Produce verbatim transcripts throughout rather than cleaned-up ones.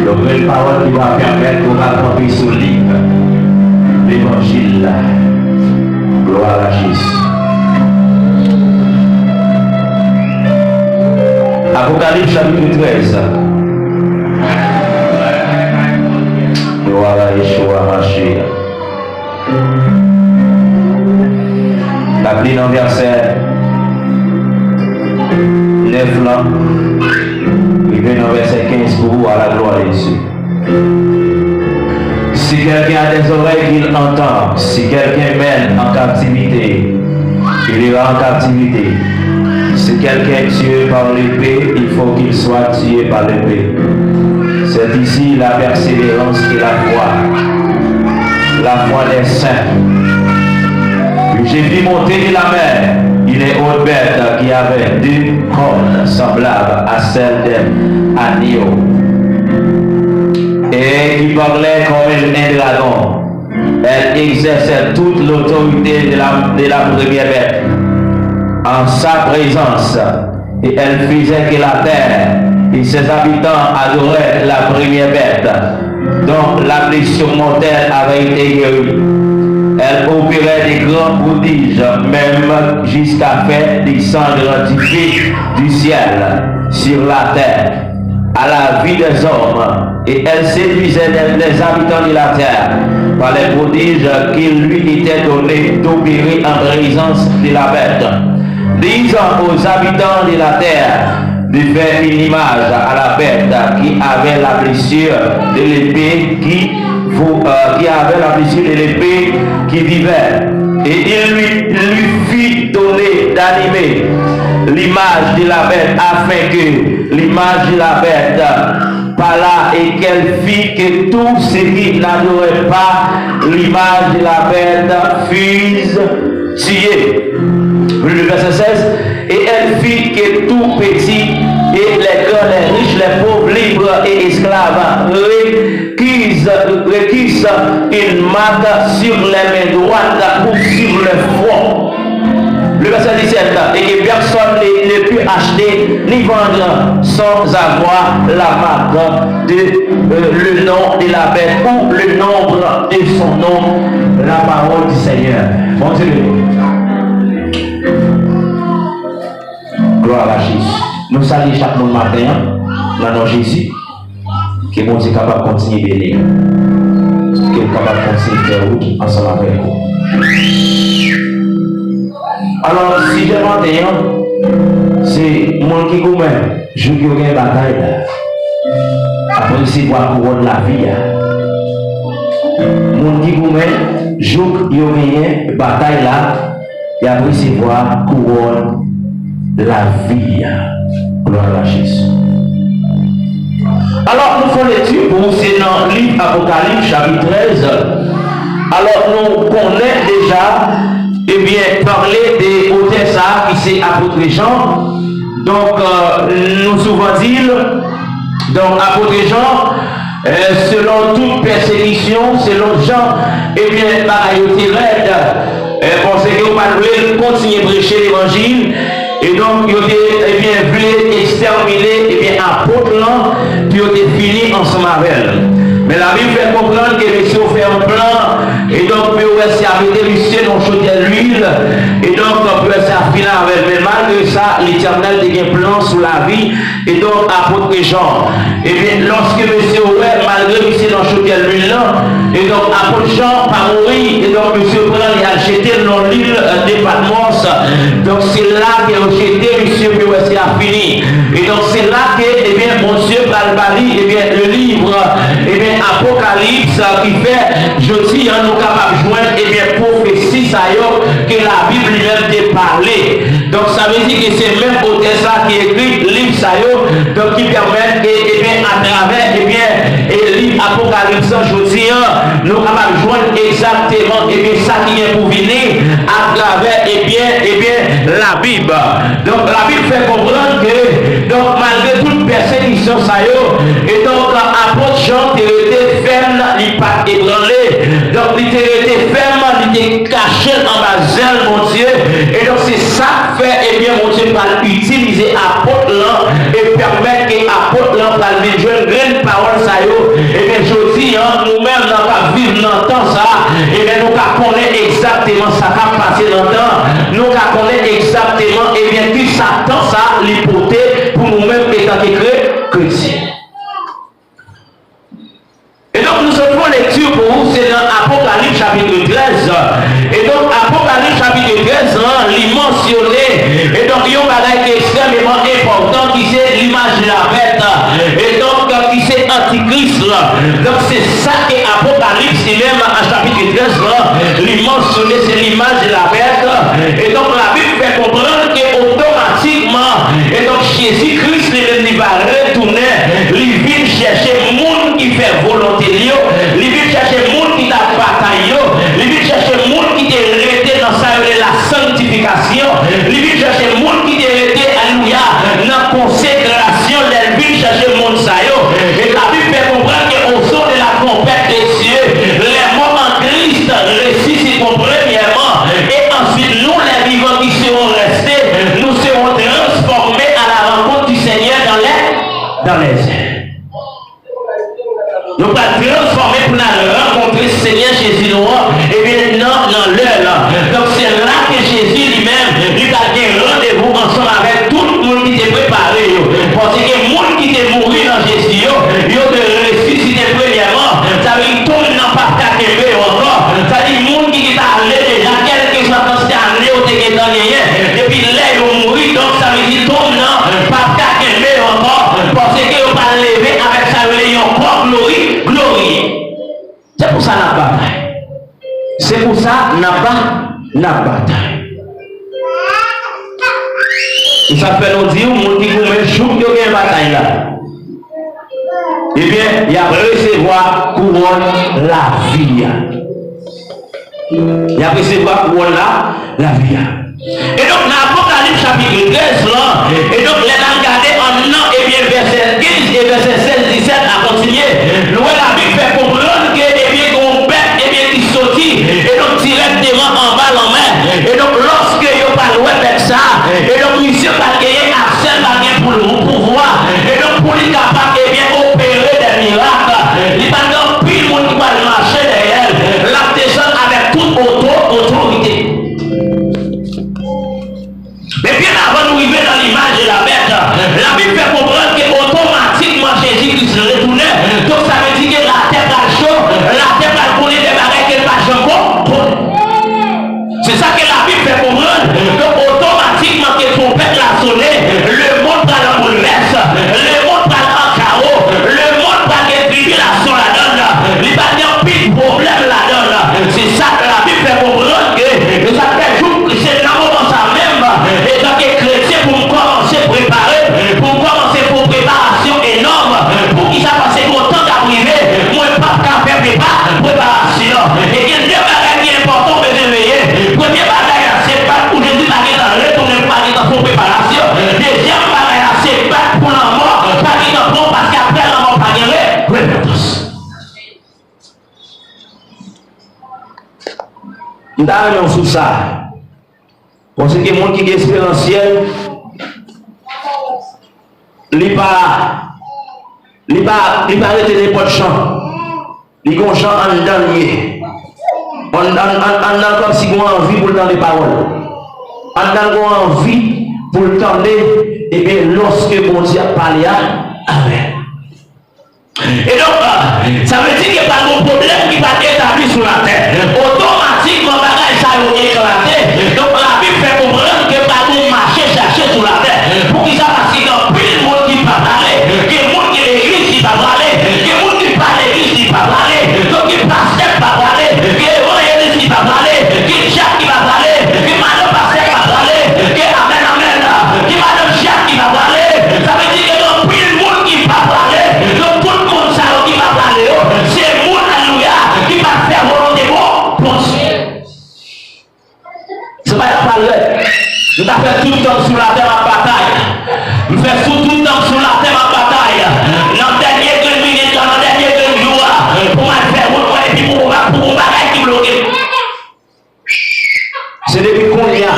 Yon grenn pawòl ki va pèmèt ou ka kanpe solid levanjil la. Glwa a Jezi. Apokalips chapit trèz. Glwa a Yeshua Mashiach. N ap li nan vèsè nèf lan, rive nan vèsè kenz pou ou, à la gloire de Dieu. Si quelqu'un a des oreilles, qu'il entende. Si quelqu'un mène en captivité, il ira en captivité. Si quelqu'un est tué par l'épée, il faut qu'il soit tué par l'épée. C'est ici la persévérance et la foi, la foi des saints. Puis je vis monter de la mer une autre bête qui avait deux cornes semblables à celles des agneaux et qui parlait comme un dragon. Elle exerçait toute l'autorité de la, de la première bête. En sa présence, et elle faisait que la terre et ses habitants adoraient la première bête, dont la blessure mortelle avait été guérie. Elle opérait de grands prodiges, même jusqu'à faire descendre du feu du ciel sur la terre, à la vue des hommes, et elle séduisait les, les habitants de la terre par les prodiges qu'il lui était donné d'opérer en présence de la bête, disant aux habitants de la terre de faire une image à la bête qui avait la blessure de l'épée qui, euh, qui avait la blessure de l'épée qui vivait. Et il lui, lui fit donner d'animer l'image de la bête, afin que l'image de la bête parlât et qu'elle fît que tous ceux qui n'adoraient pas l'image de la bête fussent tués. Verset seize. Et elle fit que tout petit et les grands, les riches, les pauvres, libres et esclaves, requise, requise une marque sur les mains droites ou sur le front. Le verset dix-sept, et que personne ne, ne put acheter ni vendre sans avoir la marque de, euh, le nom de la bête ou le nombre de son nom. La parole du Seigneur. Bondye beni. Glwa a Jezi. Nou salye chak moun maten an, nan non Jezi. Ke Bondye kapab kontinye beni w. Ke l kapab kontinye fè wout ansanm avèk ou. Alò, sijè maten an, se moun ki goumen jouk yo gen batay la ap resevwa kouwòn lavi a. Moun ki goumen jouk yo genyen batay la, y ap resevwa kouwòn lavi a. Glwa a Jezi. Alò, nou fè lekti pou ou, se nan liv Apokalips, chapit trèz. Alò, nou konnen deja, ebyen, pale de otè sa a ki se apot Jan. Donk, euh, nou souvan di l, donk, apot Jan, euh, selon tout pèsekisyon, selon jan, ebyen, bagay yo te rèd, euh, paske yo pa t vle l kontinye preche levanjil, e donk, yo te, ebyen, vle ekstèmine, ebyen, apot lan, pou yo te fini ansanm avè l. Men Labib fè konprann ke mesye yo fè yon plan, e donk, pou yo wè si y a mete misye nan chotèl luil, e donk, pou yo wè si y a fini avè l. Men malgre sa, Letènèl te gen plan sou lavi, e donk, apot Jan. Ebyen, lòske mesye yo wè, malgre misye nan chotèl luil lan, e donk, apot Jan pa mouri, e donk, mesye yo pran li al jete l nan lil de Patmòs. Donk, se la ke yo jete misye, pou yo wè si y a fini. E donk, se la ke, ebyen, Bondye pral ba li, ebyen, le livre, ebyen, Apokalips, ki fè, jodi a, nou kapab jwenn, ebyen, pwofesi sa yo ke Labib li menm te pale. Donk, sa vle di ke se menm otè sa ki ekri liv sa yo, donk, ki pèmèt ke, ebyen, atravè, ebyen, e liv Apokalips lan, jodi a, nou kapab jwenn egzakteman, ebyen, sa ki gen pou vini atravè, ebyen, ebyen, Labib. Donk, Labib fè konprann ke, donk, malgre tout pèsekisyon sa yo, e donk, apot Jan te rete fèm, li pa t ebranle. Donk, li te rete fèm, li te kache l anba zèl Bondye. E donk, se sa k fè, ebyen, Bondye pral itilize apot lan e pèmèt ke apot lan pral vin jwenn grenn pawòl sa yo egzakteman sa k ap pase nan tan, nou ka konnen egzakteman, ebyen, ki sa tan sa li pote pou nou menm etanke kre-, kretyen. E donk, nou sot fè yon lekti pou ou, se nan Apokalips chapit trèz. E donk, Apokalips chapit trèz lan, li mansyone, e donk, yon bagay ki ekstrèmeman enpòtan, ki se limaj labèt. E donk, ki se Antikris lan. Donk, se sa ke Apokalips, li menm, an chapit trèz lan, li mansyone, se limaj labèt. E donk, Labib fè konprann ke otomatikman, e donk, Jezi Kris, li menm, li va retounen, li vin chèche moun ki fè volonte l yo, li vin chèche moun ki t ap batay yo, li vin chèche moun ki te rete nan sa yo rele la sanktifikasyon, li vin chèche moun ki te rete, alelouya, nan konsekrasyon, lè l vin chèche moun sa yo. E Labib fè konprann ke au son de la trompette de Dieu, les morts en Christ ressusciteront premièrement, et ensuite nous, les vivants qui serons restés, nous serons transformés à la rencontre du Seigneur dans les, dans les airs. Nou pral transfòme pou n al rankontre Senyè Jezi nou an, ebyen, nan, nan lè la. Donk, se la ke Jezi li menm, li pral gen randevou ansanm avèk tout moun ki te prepare yo. Paske moun ki te mouri nan Jezi yo, yo te resisite premyèman. Sa vle di, tonm nan p ap ka kenbe yo ankò. Sa vle di, moun ki, ki t ale deja, kèlkeswa kantite ane yo te gentan genyen, depi lè yo mouri, donk, sa vle di, tonm nan p ap ka kenbe yo ankò, paske yo pral leve avèk sa yo rele yon kò glori-, gloriye. Se pou sa n ap batay. Se pou sa n ap ba-, n ap batay. E sa fè nou di w, moun ki goumen jouk yo gen batay la, ebyen, y ap resevwa kouwòn lavi a. Y ap resevwa kouwòn la, lavi a. E donk, nan Apokalips chapit trèz lan, e donk, lè n al gade anndan, ebyen, vèsè kenz e vèsè sèz, disèt a kontinye, nou wè Labib fè konprann ke, ebyen, gen yon bèt, ebyen, ki soti, e donk, dirèkteman anba lanmè. E donk, lòske yo pral wè bèt sa, e donk, misye pral genyen aksè, l pral gen pou l pouvwa. E donk, pou li kapab, ebyen, opere dè mirak, li pral gen anpil moun ki pral mache dèyè l. L ap desann avèk tout oto-, otorite. Men byen avan nou rive nan limaj de la bèt, Labib fè konprann ke otomatikman Jezi Kris retounen. Donk, sa vle di ke latè pral cho, latè pral konnen de bagay ke l pa janm kon-, konnen. Se sa ke Labib fè konprann. Donk, otomatikman ke twonpèt la sone, lemonn pral an boulvès, lemonn pral an kawo, lemonn pral gen tribilasyon ladan l, li pral gen anpil pwoblèm ladan l. Se sa Labib fè konprann ke, e sa fè jouk se nan moman sa menm, etanke kretyen, pou m kòmanse prepare, pou m kòmanse fè yon preparasyon enòm. Poukisa? Paske gen yon tan k ap rive, mwen p ap ka fè prepa-, preparasyon. E gen de bagay ki enpòtan w bezwen veye. Premye bagay la, se bat pou Jezi pa gentan retounen, pou pa gentan fè yon preparasyon. Dezyèm bagay la, se bat pou lanmò pa gentan pran w, paske apre lanmò, pa gen re-, repantans. M ta renmen w sou sa. Paske moun ki gen esperansyèl, li pa, li pa, li pa rete nenpòt jan. Li gon jan anndan l ye. Ann-, ann-, ann-, anndan l kòmsi gon anvi pou l tande pawòl. Anndan l gon anvi pou l tande, ebyen, lòske Bondye ap pale a, avè l. E donk, sa vle di ke pa gon pwoblèm ki pa t etabli sou latè. Otomatikman, bagay sa yo eklate. Donk, Labib fè konprann ke pa gon mache chache sou latè. Poukisa? Paske gen anpil moun ki pa prale. Gen moun ki legliz ki pa prale. Gen moun ki pa legliz ki pa prale. Donk, gen pastè ki pa prale. Gen evanjelis ki pa prale. Gen dyak ki pa prale. Gen madanm pastè ki pa prale. Gen amèn, amèn. Gen madanm dyak ki pa prale. Sa vle di gen anpil moun ki pa prale. Donk, tout moun sa yo ki pa prale yo, se moun, alelouya, ki pa fè volonte Bon-, Bondye. Se pa yon pale. M ta fè tout tan sou latè m ap batay. M fè sou tout tan sou latè m ap batay. Nan dènye grenn minit lan, nan dènye grenn jou a, pou m al fè wout mwen, epi pou, pou, pou bagay ki bloke m. Se depi kounye a,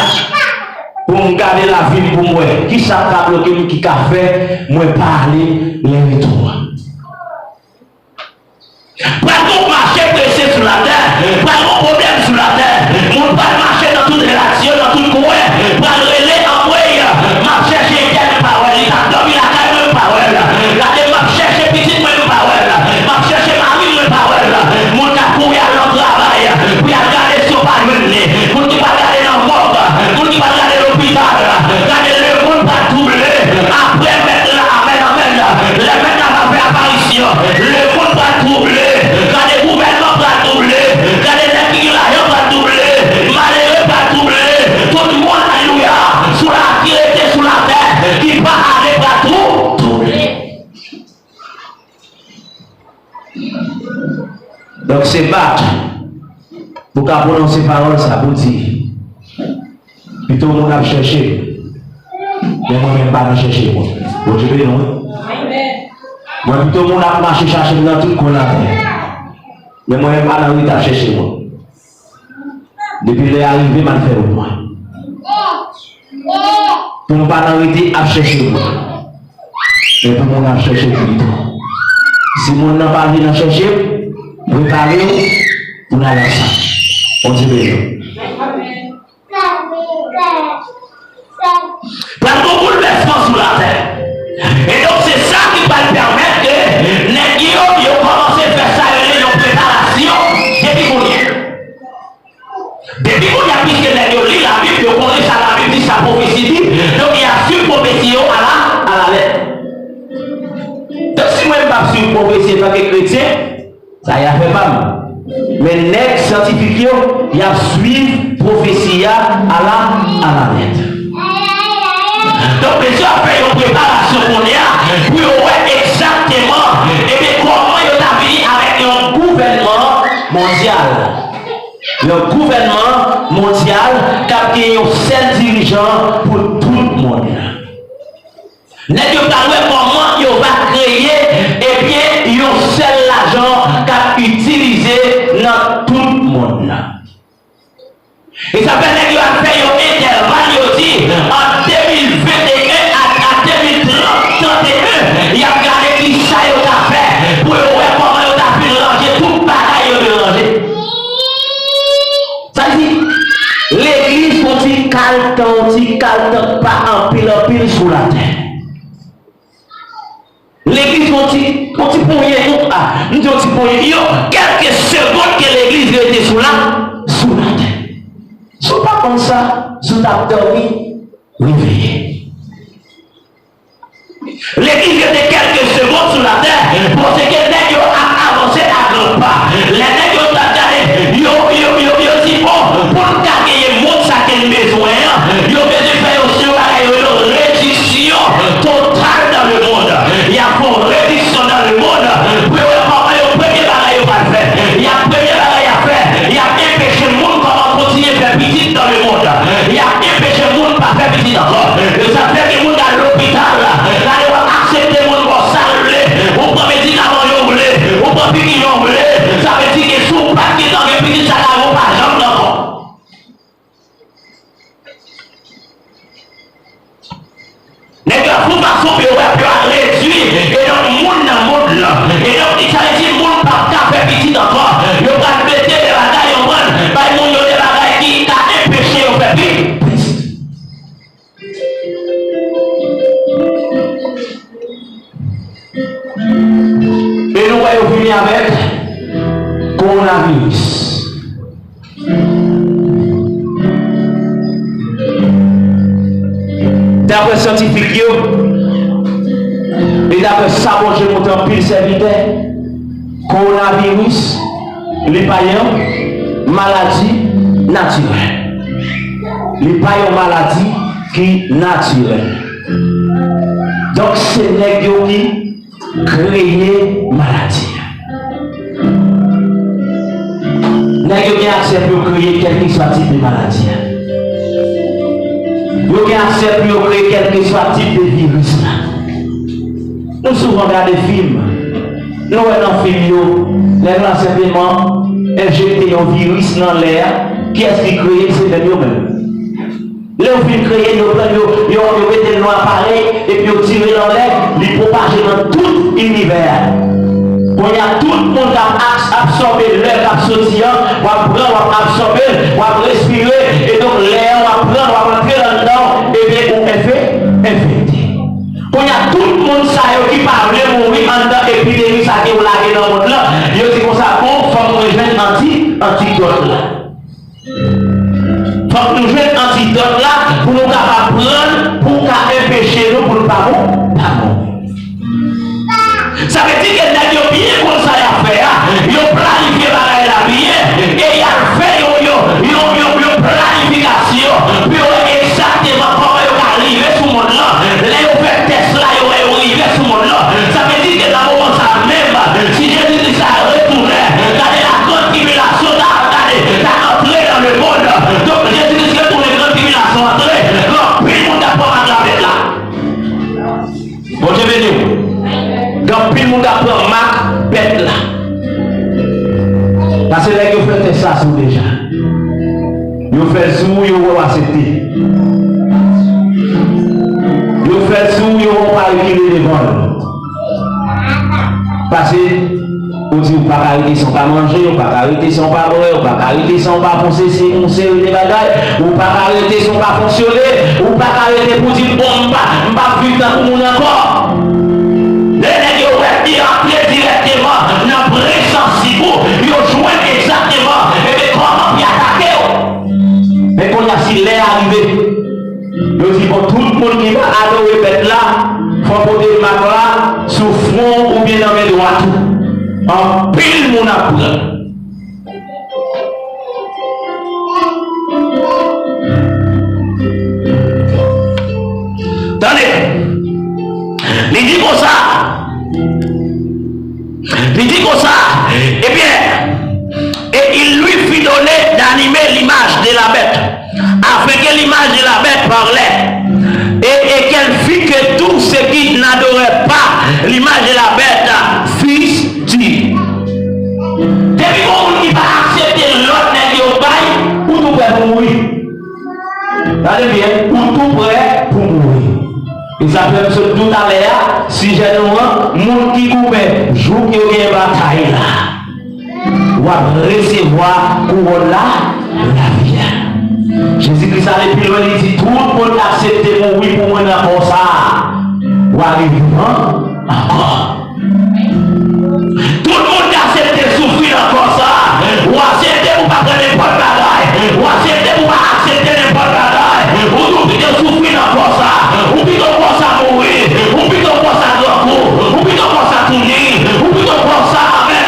pou m gade lavi m, pou m wè, kisa k ka bloke m, ki ka fè mwen pa ale lè retou a. Pral gon mache prese sou latè, pral gon pwoblèm sou latè, moun pral Donk, se bat pou ka pwononse pawòl sa pou di, pito moun ap chèche m, men mwen menm pa nan chèche mwen. Bondye beni w, wi. Mwen pito moun ap mache chache m nan tout kwen latè, men mwen menm pa nan rete ap chèche mwen. Depi lè a rive, m al fè wout mwen. Pou m pa nan rete ap chèche moun, men pou moun ap chèche m pito. Si moun nan pa vin nan chèche m, prepare w pou n al ansanm. Bondye beni w. Pral gen yon boulvèsman sou latè. E donk, se sa ki pral pèmèt ke nèg yo, yo kòmanse fè sa yo rele yon preparasyon depi kounye a. Depi kounye a, piske nèg yo li Labib, yo konnen sa Labib di, sa pwofesi di, donk y ap swiv pwofesi yo a la, a la lèt. Donk, si mwen m p ap swiv pwofesi antanke kretyen, sa y afè pa m. Men nèg syantifik yo, y ap swiv pwofesi a a la, a la lèt. Donk, mesye ap fè yon preparasyon kounye a pou yo wè egzakteman, ebyen, kòman yo ta vini avèk yon gouvènman mondyal. Yon gouvènman mondyal k ap gen yon sèl dirijan pou tout mond lan. Nèg yo pral wè kòman yo va kreye, ebyen, yon sèl lajan k ap itilize nan tout mond lan. E sa fè nèg yo al fè yon entèval, yo di, an de mil venteyen a, a de mil trant, tranteyen, y ap gade kisa yo ta fè pou yo wè kòman yo ta fin ranje tout bagay yo te ranje. Sa vle di, legliz gon ti kal tan, yon ti kal tan pa anpil, anpil sou latè. Legliz gon ti, gon ti ponyen, gon, a, m di yon ti ponyen, yon kèlke segonn ke legliz rete sou la, sou latè. Si w pa konn sa, si w t ap dòmi, reveye. Legliz rete kèlke segonn sou latè, paske nèg yo ap avanse a gran pa. Lè nèg yo t ap gade, yo, yo, yo, yo di, o, pou n ka genyen mond sa ke n bezwen an, yo bezwen fè yon, yon bagay yo rele rediksyon total dans le monde. Y ap fè yon rediksyon dans le monde pou yo wè kòman yo premye bagay yo pral fè. Y ap premye bagay y ap fè, y ap enpeche moun kòman kontinye fè pitit dans le monde. Y ap enpeche moun pa fè pitit ankò. E sa fè gen moun k al lopital, gade w ap aksepte moun ba w sa l vle, ou pran medikaman yo vle, ou pran piki yo vle. Sa vle di ke si w pa t gentan gen pitit, sa ka rive w pa janm nan ankò. Nèg yo ap fè yon fason pou yo wè, pou yo al redui, e donk, moun nan mond lan. E donk, sa vle di moun p ap ka fè pitit ankò. Yo pral mete de bagay, yo pral bay moun yo de bagay ki ka enpeche yo fè pi-, pitit. E nou wè yo vini avèk kowonaviris. Daprè syantifik yo, e daprè sa Bondye montre anpil sèvitè, kowonaviris, li pa yon maladi natirèl. Li pa yon maladi ki natirèl. Donk, se nèg yo ki kreye maladi a. Nèg yo gen aksè pou yo kreye kèlkeswa tip de maladi a. Yo gen aksè pou yo kreye kèlkeswa tip de viris la. Nou souvan gade fim, nou wè nan fim yo, nèg la senpleman enjekte yon viris nan lè a, kiyès ki kreye l? Se menm yo menm. Lè yo fin kreye l, yo pran, yo, yo, yo mete l nan aparèy, epi yo tire l anlè, li pwopaje nan tout inivè a. Kounye a, tout moun k ap as-, absòbe lè k ap soti an, w ap pran, w ap absòbe l, w ap respire, e donk lè an w ap pran, w ap antre anndan w, ebyen ou enfè-, enfekte. Kounye a, tout moun sa yo ki pa vle mouri anndan epidemi sa ke yo lage nan mond lan, yo di konsa, bon, fòk mwen jwenn anti-, antidòt la. Fòk nou jwenn antidòt la pou nou kapab pran l, pou l ka enpeche nou pou nou pa mou-, pa mouri. Sa vle di ke nèg yo byen konn sa y ap fè a, yo planifye bagay la byen, e y al fè yo, yo, yo, yo, yo planifikasyon pou yo wè egzakteman kòman yo ka rive sou mond lan. Lè yo fè tès la, yo wè yo rive sou mond lan. Sa vle di ke nan moman sa a menm, si Jezi Kris la Paske nèg yo fè tès la sou ou deja. Yo fè l sou ou, yo wè w aksepte. Yo fè l sou ou, yo wè w pa rekile devan l. Paske ou di ou pa ka rete san w pa manje, ou pa ka rete san w pa bwè, ou pa ka rete san w pa fè yon sesi, yon seri de bagay, ou pa ka rete san w pa fonksyone, ou pa ka rete pou di, "Bon, m pa, m p ap viv tankou moun ankò." Lè nèg yo wè ki antre dirèkteman nan prezans li pou yo jwenn egzakteman, ebyen, kòman pou y atake w. Men kounye a, si lè a rive, yo di, "Bon, tout moun ki pa adore bèt la, fò pote mak la sou fwon w oubyen nan men dwat ou." Anpil moun ap pran. Tande, li di konsa, li di konsa, ebyen, et il lui fut donné d'animer l'image de la bête, afin que l'image de la bête parlât, et, et qu'elle fît que tous ceux qui n'adoraient pas l'image de la bête fussent tués. Depi gon moun ki pa aksepte lòd nèg yo bay, ou tou prè pou mouri. Tande byen, ou tou prè pou mouri. E sa fè m sot di w talè a, sijè nou an, moun ki goumen jouk yo gen batay la. W ap resevwa kouwòn la, lavi a. Jezi Kris ale pi lwen, li di, "Tout moun k aksepte mouri pou mwen nan kò sa a, w a revivan ankò." Tout moun k aksepte soufri nan kò sa a, w aksepte pou pa pran nenpòt bagay, w aksepte pou pa aksepte nenpòt bagay, ou tou pito soufri nan kò sa a, ou pito kò sa mouri, ou pito kò sa grangou, ou pito kò sa touni, ou pito kò sa, amèn,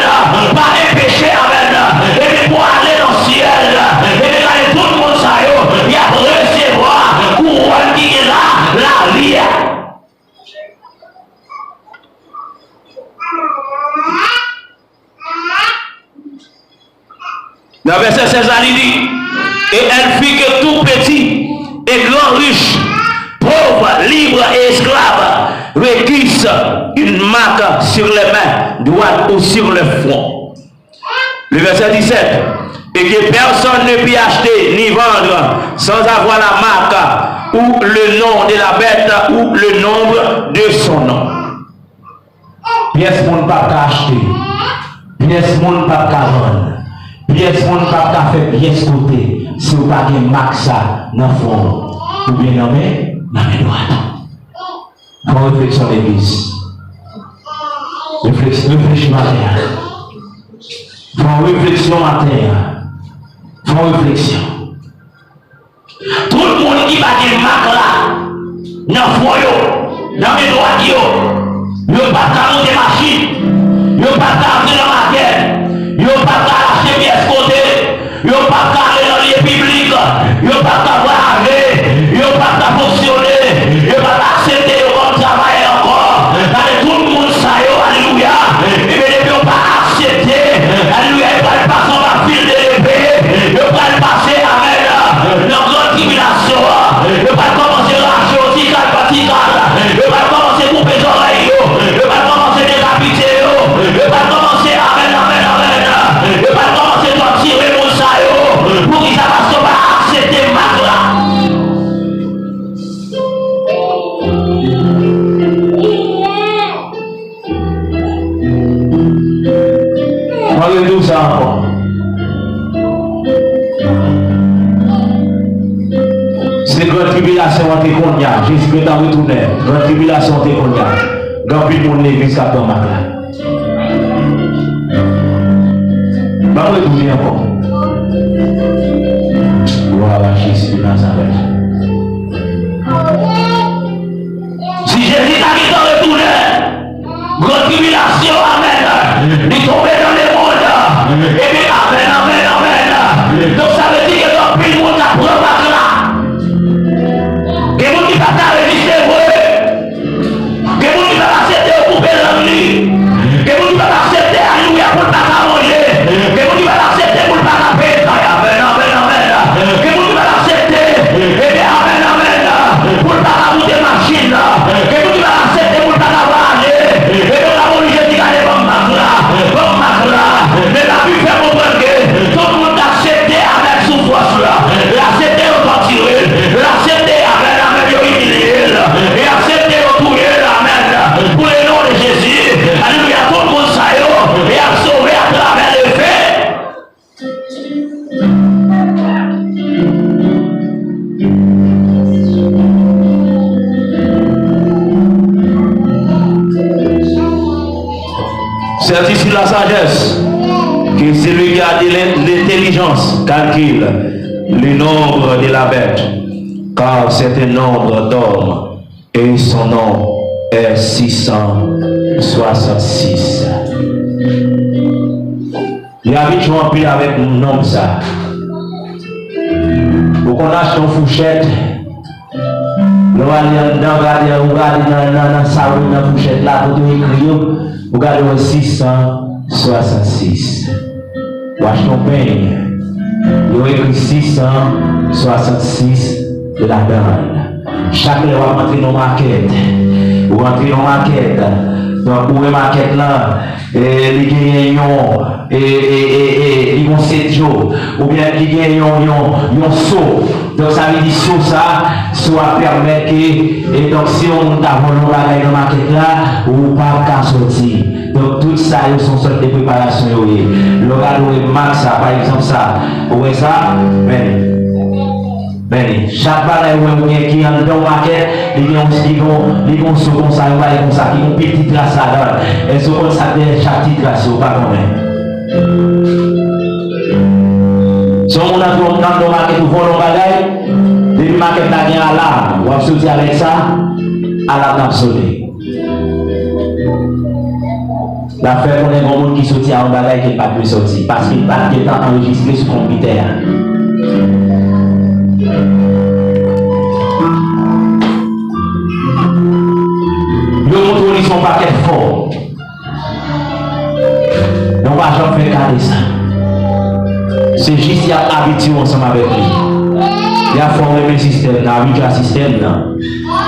pa gen peche, amèn, epi pou ale nan syèl, epi gade tout moun sa yo, y ap resevwa kouwòn ki gen la, lavi a. Nan vèsè sèz la, li di, et elle fit que tout petit et grand, riche, pauvre, libre et esclave, requisse une marque sur les mains droites ou sur le front. Le verset dix-sept, et que personne ne put acheter ni vendre sans avoir la marque ou le nom de la bête ou le nombre de son nom. Pyès moun p ap ka achte, pyès moun p ap ka vann, pyès moun p ap ka fè pyès kote si w pa gen mak sa nan fwon w oubyen nan men, nan men dwat ou. Fè yon refleksyon, legliz. Refleks-, reflechi maten an. Fè yon refleksyon maten an. Fè yon refleksyon. Tout moun ki pa gen mak la nan fwon yo, nan men dwat yo, yo p ap ka monte machin, yo p ap ka antre nan makèt, yo p ap ka achte pyès kote, yo p ap ka ale nan lye piblik, yo p ap ka vwayaje, yo p ap ka fonksyone, yo p ap aksepte yo kòm travayè ankò. Gade tout moun sa yo, alelouya. Ebyen, depi yo pa aksepte, alelouya, yo pral pase anba fil de lepe, yo pral pase, amèn, nan gran tribilasyon an. Yo pral kòmanse rache yo ti kal pa ti kal. Yo pral kòmanse koupe zòrèy yo. Yo pral kòmanse dekapite yo. Yo pral kòmanse, amèn, amèn, amèn. Yo pral kòmanse tòtire moun sa yo. Poukisa? Paske yo pa aksepte mak la. Mwen redi w sa ankò. Se gran tribilasyon an te kounye a. Jezi gentan retounen. Gran tribilasyon an te kounye a. Gen anpil moun legliz k ap pran mak la. Ban mwen retounen ankò. Glwa a Jezi de Nazarèt. Si Jezi ta gentan retounen, gran tribilasyon, amèn, li tonbe nan lemonn, epi, amèn, amèn, amèn. Donk, sa vle di gen anpil moun k ap pran mak la. Gen moun ki pa ka reziste vre. Gen moun ki pa ka aksepte yo koupe lang li. Gen moun ki pa ka aksepte, alelouya, pou l pa ka manje. Gen moun ki pa ka aksepte pou l pa ka peye kay. Amèn, amèn, amèn. Gen moun ki pa ka aksepte, ebyen, amèn, amèn, pou l pa ka moute machin nan. Gen moun ki pa ka aksepte pou l pa ka vwayaje. Ebyen, w ap oblije di, "Gade, ban m mak la, ban m mak la." Men Labib fè konprann la sagesse, que celui qui a de l'in- l'intelligence calcule le nombre de la bête, car c'est un nombre d'hommes, et son nom est six cent soixante-six. Li abitye anpil avèk nonb sa. Ou konn achte yon fouchèt, lè w ale anndan, gade, ou gade nan, nan, nan sawin, nan fouchèt la, kote yo ekri yo, ou gade, w wè sis san swasannsis. Ou achte yon penye, yo ekri sis san swasannsis ladan l. Chak lè w ap antre nan makèt, ou antre nan makèt, donk ou wè makèt lan, e, li genyen yon, e, e, e, e, li gon set yo, oubyen li genyen yon, yon, yon so. Donk, sa vle di so sa, so a pèmèt ke, e donk, si yon moun ta vòlè yon bagay nan makèt la, ou p ap ka sòti. Donk, tout sa yo se yon sòt de preparasyon yo ye. Lè w gade w remak sa, pa egzanp sa, ou wè sa, men, men, chak bagay ou wè ou gen ki anndan yon makèt, li gen yon, li gen yon, li gen yon so konsa, yon bagay konsa, ki gen yon pil ti tras ladan l. Èske w konn sa k dèyè chak ti tras yo? Ou pa konnen. Si yon moun antre anndan yon makèt ou vòlè yon bagay, depi makèt la gen alam, w ap soti avèk sa, alam nan ap sone. L ap fè konnen gen yon moun ki soti a yon bagay ke l pa t dwe soti, paske l pa t gentan anrejistre sou konpitè a. Yo montre w li se yon pakèt fò. Men w pa janm fè ka de sa. Se jis y ap abitye w ansanm avèk li. Y ap fè w renmen sistèm nan, abitye a sistèm nan.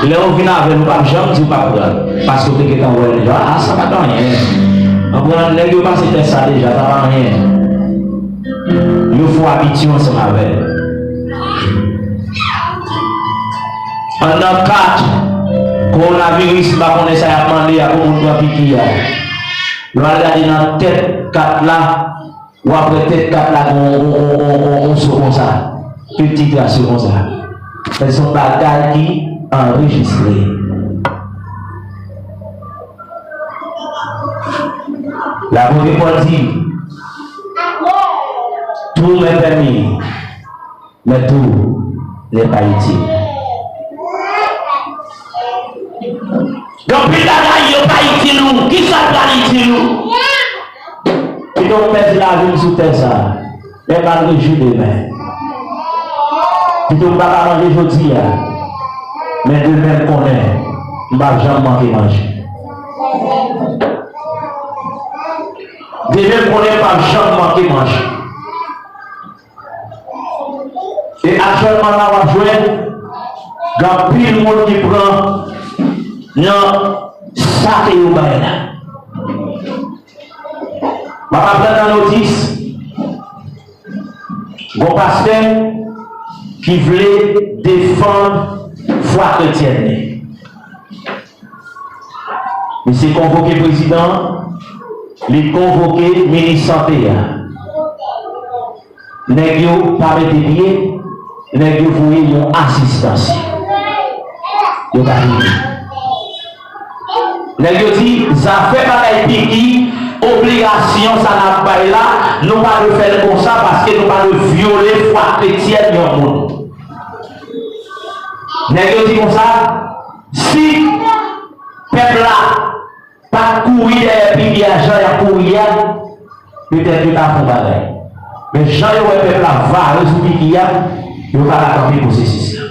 Lè w vin avè l, ou p ap janm di w p ap pran l, paske w te gentan wè l deja. A, sa pa t anyen. Anprann, nèg yo pase tès sa deja, sa pa anyen. Yo fè w abitye w ansanm avè l. Anndan kat, kowonaviris, m pa konnen sa y ap mande a pou moun pran piki a. Lè w al gade nan tèt kat la, w ap wè tèt kat la gen yon, yon, yon, yon, yon so konsa. Pil ti tras yo konsa. Men se yon bagay ki anrejistre. Lapot Pòl di, tout m'est permis, mais tout n'est pas utile. Gen anpil bagay yo pa itil ou. Kisa k pral itil ou? Pito w pèdi lavi m sou tè sa a, men m al rejwi demen. Pito m pa ka manje jodi a, men demen m konnen m p ap janm manke manje. Demen m konnen m p ap janm manke manje. E aktyèlman la, w ap jwenn gen anpil moun ki pran nan sa ke yo bay la. M ap aprann nan notis, gon pastè ki vle defann fwa kretyèn li. Misye konvoke prezidan, li konvoke minis sante a. Nèg yo pa mete pye, nèg yo voye yon asistans. Yo pa vini. Nèg yo di, zafè bagay piki, obligasyon sa n ap bay la, nou pa dwe fè l konsa paske nou pa dwe vyole fwa kretyèn yon moun. Nèg yo di konsa, si pèp la pa t kouri dèyè piki a jan y ap kouri a, petèt yo ta fè yon bagay. Men jan yo wè pèp la vare sou piki a, yo pa ka kanpe pwosesis la.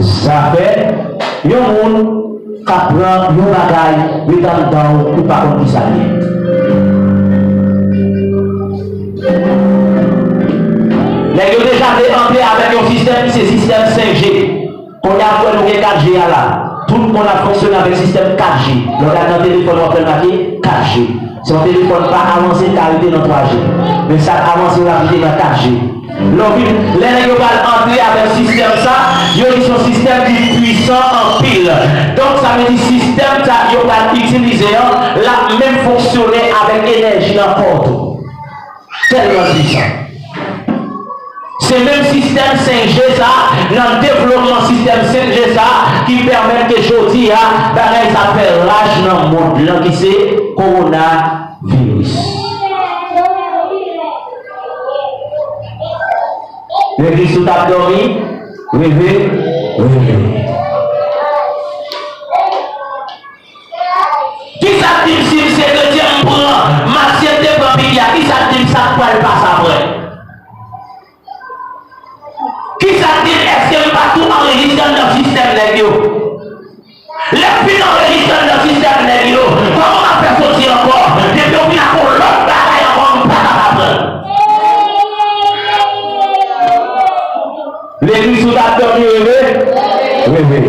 Zafè yon moun k ap pran yon bagay, ret anndan w, ou pa konn kisa l ye. Nèg yo deja te antre avèk yon sistèm, se sistèm senk G. Kounye a, m kwè nou gen kat G a la. Tout moun ap fonksyone avèk sistèm kat G. Lè w gade nan telefòn, w ap wè l make kat G. Se yon telefòn pa avanse, l ka rete nan twa G. Men sa k avanse, l ap rete nan kat G. Lè w vin, lè nèg yo pral antre avèk sistèm sa, yo di se yon sistèm ki pwisan anpil. Donk, sa vle di sistèm sa yo pral itilize an, l ap menm fonksyone avèk enèji nan kò w tou. Tèlman l pwisan. Se menm sistèm senk G sa, nan devlopman sistèm senk G sa, ki pèmèt ke jodi a, bagay sa fè raj nan mond lan, ki se kowonaviris. Legliz ou t ap dòmi, reve, reve. Kisa k di m si m se kretyen, m pran, m aksepte pran piki a, kisa k di m sa k pral pase apre? Kisa k di m, èske m pa tou anrejistre anndan sistèm nèg yo? Lè m fin anrejistre anndan sistèm nèg yo, kòman m ap fè soti ankò? Depi yo vin ak yon lòt bagay ankò, m pa ka pa pran. Legliz ou t ap dòmi, reve, reve.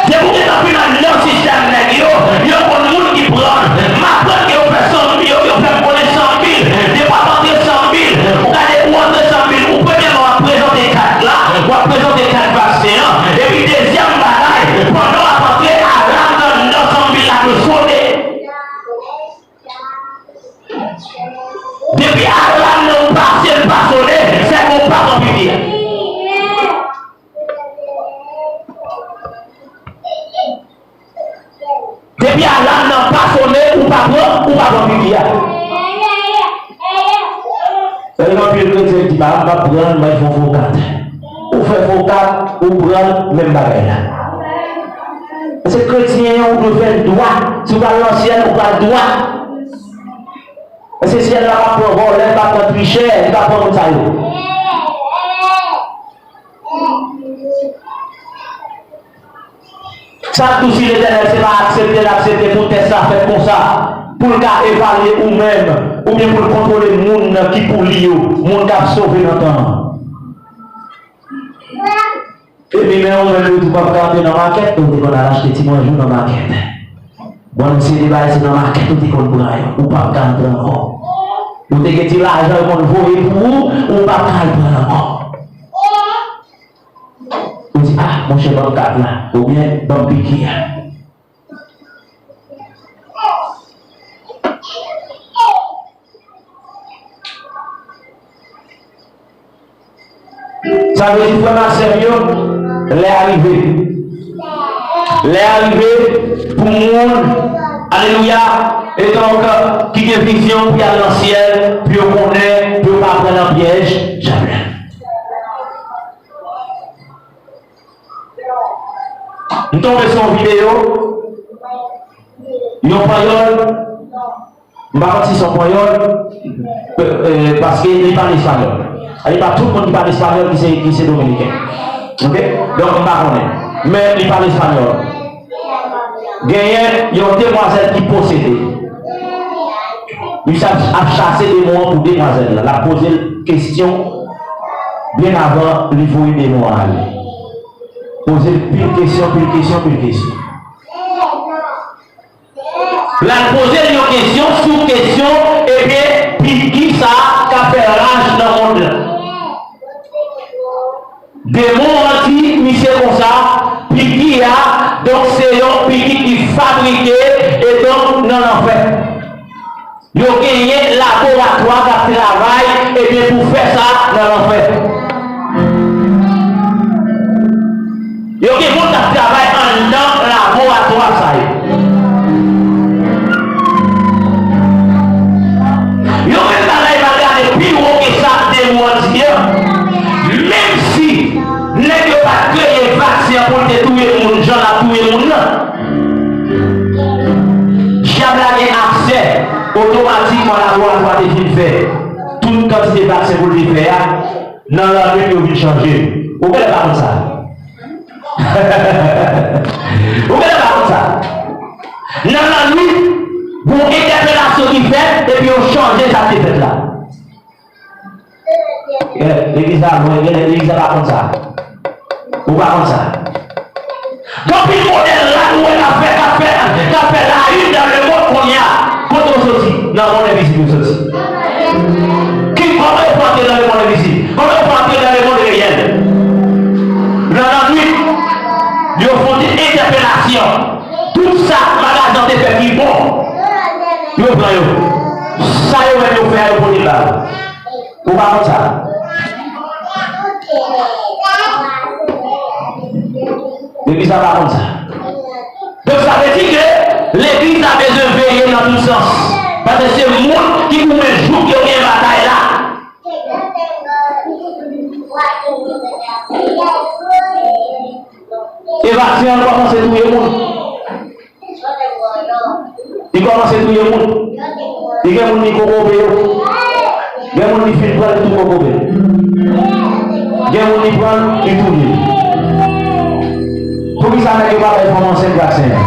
Depi w gentan fin anndan sistèm nèg yo, yo konn moun ki pran. M aprann ke yo fè san mil, yo, yo fè m konnen san mil. Depi w ap antre san mil, ou gade ou antre san mil, ou premyèman w ap prezante kat la, w ap prezante kat vaksen an. Epi dezyèm bagay, pandan w ap antre, alam nan anndan san mil la dwe sone. Depi alam nan pase, l pa sone, se ke w pa pran piki a. Depi alam nan pa sone, ou pa pran, ou pa pran piki a. Sa gen anpil kretyen ki di, "Ba, m pa pran, mwen fè fo kat." Ou fè fo kat, ou pran, menm bagay la. Se kretyen an, ou dwe fè l dwat. Si w pral nan syèl, ou pral dwat. Paske syèl la pa pran vòlè, li pa pran trichè, li pa pran moun sa yo. Sa k di w si Letènèl se pa aksepte l aksepte pou tès la fèt konsa, pou l ka evalye ou menm, oubyen pou l kontwole moun ki pou li yo, moun k ap sove nan tan an. Epi men ou menm yo di w p ap ka antre nan makèt, ou te konn al achte ti manje w nan makèt. Bon, se de bagay se nan makèt ou te konn pran yo, ou p ap ka antre ankò. Ou te gen ti lajan yo konn voye pou ou, ou p ap ka al pran ankò. Ou di, "Ah, monchè, ban m kat la, oubyen ban m piki a." Sa vle di, frè m ak sè m yo, lè a rive. Lè a rive pou moun, alelouya, e donk, ki gen vizyon pou y al nan syèl, pou yo konnen, pou yo pa pran nan pyèj dyab la. M tonbe sou yon videyo, yon panyòl, m pa konn si se yon panyòl, e, e, paske li pale espanyòl. E pa tout moun ki pale espanyòl ki se, ki se dominiken. Oke? Donk, m pa konnen. Men li pale espanyòl. Genyen yon demwazèl ki posede. Misye ap, ap chase demon an pou demwazèl la. L ap poze l kesyon byen avan li voye demon an ale. Poze l pil kesyon, pil kesyon, pil kesyon. L al poze l yon kesyon sou kesyon, ebyen, piki sa a k ap fè raj nan mond lan. Demon an di misye konsa, piki a, donk se yon piki ki fabrike, e donk nan lanfè. Yo genyen laboratwa k ap travay, ebyen, pou fè sa nan lanfè. Yo gen moun k ap travay anndan laboratwa sa yo. Yo menm bagay pa gade pi wo ke sa demon an di an. Menm si nèg yo pa t kreye vaksen an pou l te touye moun jan l ap touye moun nan, dyab la gen aksè otomatikman laboratwa te fin fè tout kantite vaksen pou l te fè a, nan lannwit yo vin chanje l. Ou genlè pa konn sa. Ou genlè pa konn sa. Nan lannwit, gon entèpelasyon ki fèt, epi yo chanje sa k te fèt la. Eh, legliz la lwen, legliz la pa konn sa. Ou pa konn sa. Gen anpil modèl la nou wè k ap fè, k ap fè, k ap fè la une dans le monde kounye a. Kote yo soti? Nan mond envizib yo soti. Ki, kòman yo fè antre nan lemond envizib? Kòman yo fè antre nan lemond reyèl? Nan lannwit, yo fè yon ti entèpelasyon. Tout sa magazin an te fè ki bon, yo pran yo. Sa yo menm yo fè a, yo pote l ba yo. Ou pa konn sa? Legliz la pa konn sa. Donk, sa vle di ke legliz la bezwen veye nan tout sans. Paske se moun ki pou wè jouk yo gen batay la. E vaksen an kòmanse touye moun. Li kòmanse touye moun. Li gen moun li kokobe yo. Gen moun li fin pran li tou kokobe. Gen moun li pran li touye. Poukisa nèg yo pa bay fanm ansent vaksen an?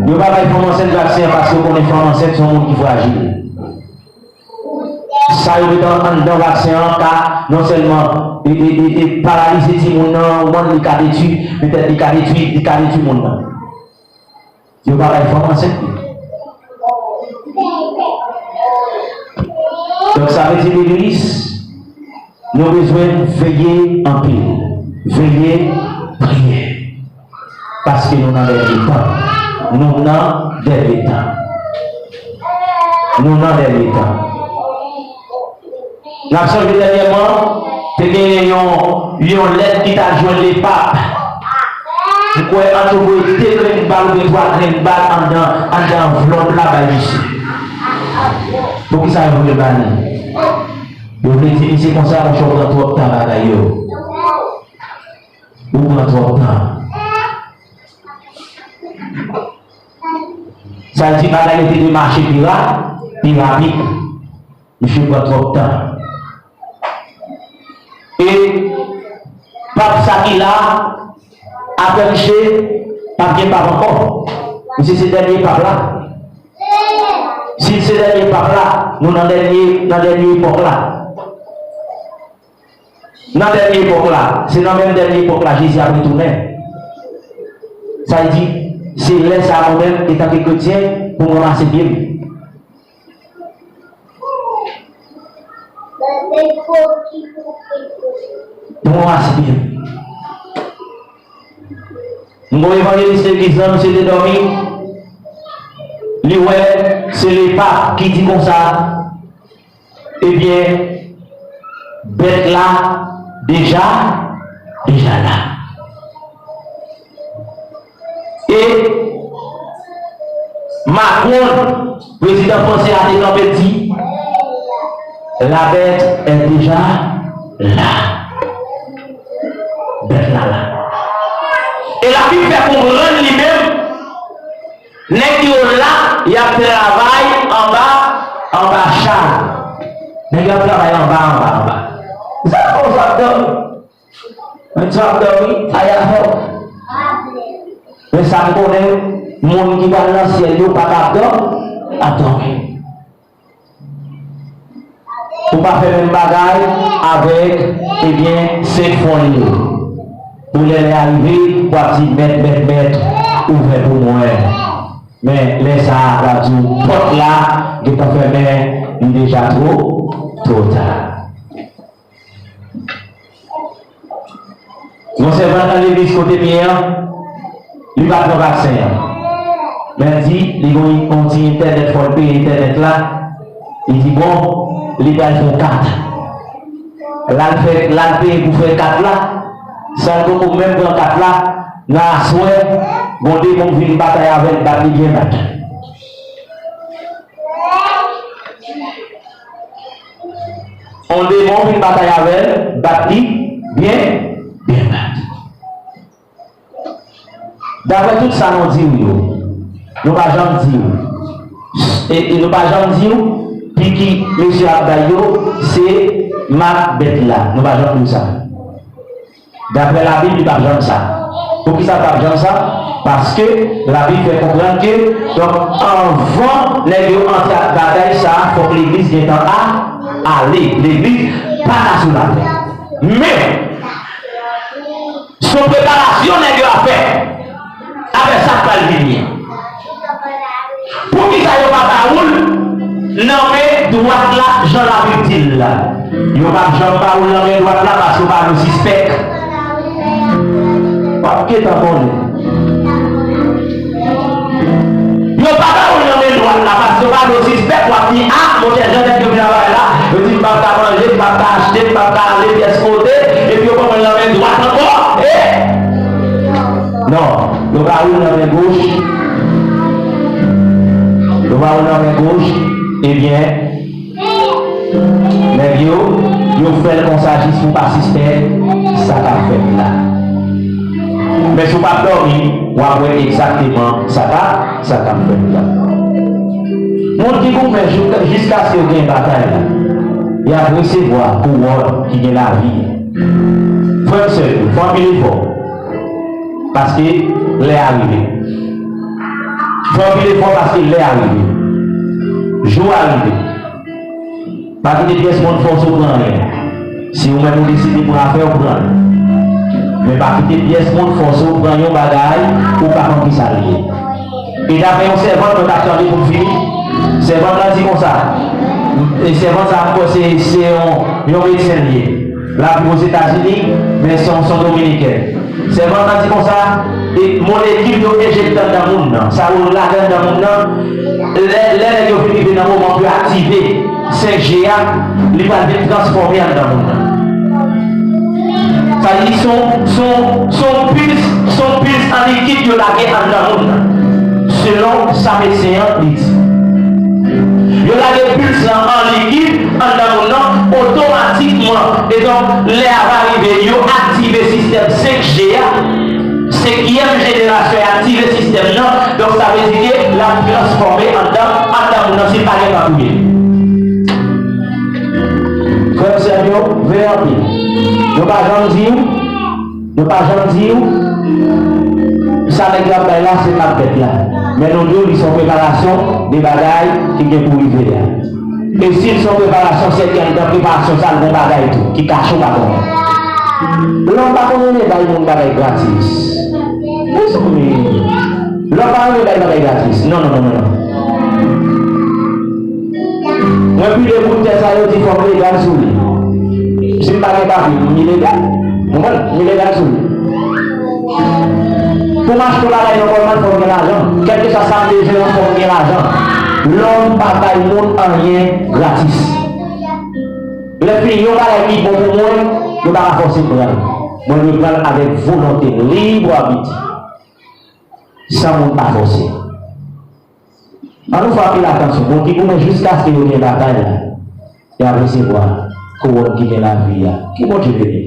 Yo pa bay fanm ansent vaksen an paske yo konnen fanm ansent se yon moun ki frajil. Sa yo mete anndan vaksen an ka non sèlman e, e, e, e, paralize timoun nan, ou konprann, li ka detwi, petèt li ka detwi, li ka detwi moun nan. Yo pa bay fanm ansent li. Donk, sa vle di legliz, nou bezwen veye anpil. Veye, priye. Paske nou nan dènye tan. Nou nan dènye tan. Nou nan dènye tan. N ap sonje dènyèman, te genyen yon, yon lèt ki t al jwenn lepap. M kwè Anto voye de grenn bal oubyen twa grenn bal anndan, anndan anvlòp la bay misye. Poukisa yo voye l ba li? Yo vle di misye konsa, monchè, ou pran twòp tan bagay yo. Ou pran twòp tan. Sa vle di bagay yo te dwe mache pi ra-, pi rapid. Misye pran twòp tan. E pap sa ki la, apre misye, p ap gen pap ankò. Misye se dènye pap la. Si l se dènye pap la, nou nan dènye, nan dènye epòk la. Nan dènye epòk la, se nan menm dènye epòk la Jezi ap retounen. Sa vle di, se lè sa a mwen menm, etanke kretyen, pou m ranmase pye m. Pou m ranmase pye m. M gon evanjelis legliz lan, misye te dòmi. Li wè se lepap ki di konsa, ebyen, bèt la deja, deja la. E Macron, prezidan franse a, te kanpe di, la bête est déjà là. Bèt la la. E Labib fè konprann li menm, nèg yo la, y ap travay anba, anba chal. Nèg yo ap travay anba, anba, anba. Sa konsa, dòmi. Menm si w ap dòmi, sa y ap fè w. Men sa m konnen, moun ki pral nan syèl yo pa t ap dò-, ap dòmi. Ou pa fè menm bagay avèk, ebyen, senk fon li yo. Pou lè, lè a rive, w ap di, mèt, mèt, mèt, ouvè pou mwen. Men lè sa a, l ap di w, pòt la gentan fèmen, li deja two, two ta. Yon sèvant nan legliz kote m ye an, li pa pran vaksen an. Men l di, li gon yon ti entènèt, fò l peye entènèt la. Li di, bon, li pral fè yon kat. L al fè, l al peye pou fè kat la. San l poko menm pran kat la, nan aswè, gon demon vin batay avè l, bat li byen bèt. On demon vin batay avè l, bat li byen, byen bèt. Daprè tout sa nou di w yo, nou pa janm di w, e, e nou pa janm di w, piki mesye ap bay yo, se mak bèt la. Nou pa janm di w sa. Daprè Labib, li p ap janm sa. Poukisa l p ap janm sa? Paske Labib fè konprann ke, donk, anvan nèg yo antre ak bagay sa a, fòk legliz gentan a-, ale. Legliz pa ka sou latè. Men, se yon preparasyon nèg yo ap fè. Avèk sa k pral vini an. Poukisa yo pa ba ou l nan men dwat la, jan Labib di l la? Yo p ap janm ba ou l nan men dwat la, paske w pa dwe sispèk. W ap gentan konnen. Yo pa ba ou l nan men dwat la, paske w pa dwe sispèk, w ap di, a, monchè, Yo pa woule nan men goch. Yo pa woule nan men goch. Ebyen, nèg yo, yo fè l konsa jis pou pa sispèk sa k ap fèt la. Men si w p ap dòmi, w ap wè egzakteman sa k ap, sa k ap fèt la. Moun ki goumen jou-, jiskaske yo gen batay la, y ap resevwa kouwòn ki gen lavi. Frè m, sè m yo, fè anpil efò. Paske lè a rive. Fè anpil efò paske lè a rive. Jou a rive. Pa kite pyès moun fòse w pran anyen. Si ou menm ou deside pran afè w, pran l. Men pa kite pyès moun fòse w pran yon bagay ou pa konn kisa l ye. E daprè yon sèvant mwen t ap tande pou m fini, sèvant lan di konsa, e sèvant sa a, m kwè se, se yon, yon medsen l ye. L ap viv Ozetazini, men se yon, se yon Dominikèn. Sèvant lan di konsa, e molekil yo enjekte anndan moun nan, sa yo lage anndan moun nan, lè, lè nèg yo fin rive nan moman pou yo aktive senk G a, li pral vin transfòme anndan moun nan. Sa di, se yon, se yon, se yon pils, se yon pils an likid yo lage anndan moun nan. Selon sa medsen an li di. Yo lage pils lan an likid anndan moun nan, otomatikman, e donk, lè a va rive, yo aktive sistèm senk G a, senkyèm jenerasyon, e aktive sistèm nan, donk, sa vle di ke l ap transfòme anndan, anndan moun nan, si l pa gentan touye. Frè m, sè m yo, veye anpil. Yo pa janm di w, yo pa janm di w, sa nèg yo ap bay la, se p ap fèt la. Men nou di w, li se yon preparasyon de bagay ki gen pou rive a. E si l se yon preparasyon, sèten anndan preparasyon sa a, l gen yon bagay tou, ki kache w pa konnen. Lòm pa konn renmen bay moun bagay gratis. Mezanmi, lòm pa renmen bay bagay gratis. Non, non, non, non, non. Mwen pile bout tè sa yo di fò m legal sou li. Si m pa gen papye, m ilegal. Ou konprann? M ilegal sou li. Pou m achte yon bagay nan Walmart, fò m gen lajan. Kèlkeswa sa m bezwen an, fò m gen lajan. Lòm pa bay moun anyen gratis. Lè fini, yon bagay ki bon pou mwen, yo pa ka fòse m pran l. Mwen dwe pran l avèk volonte m, lib abit, san moun pa fòse. Ann nou fè anpil atansyon. Moun ki goumen jiskaske yo gen batay la, y ap resevwa kouwòn ki gen lavi a. Ke Bondye beni.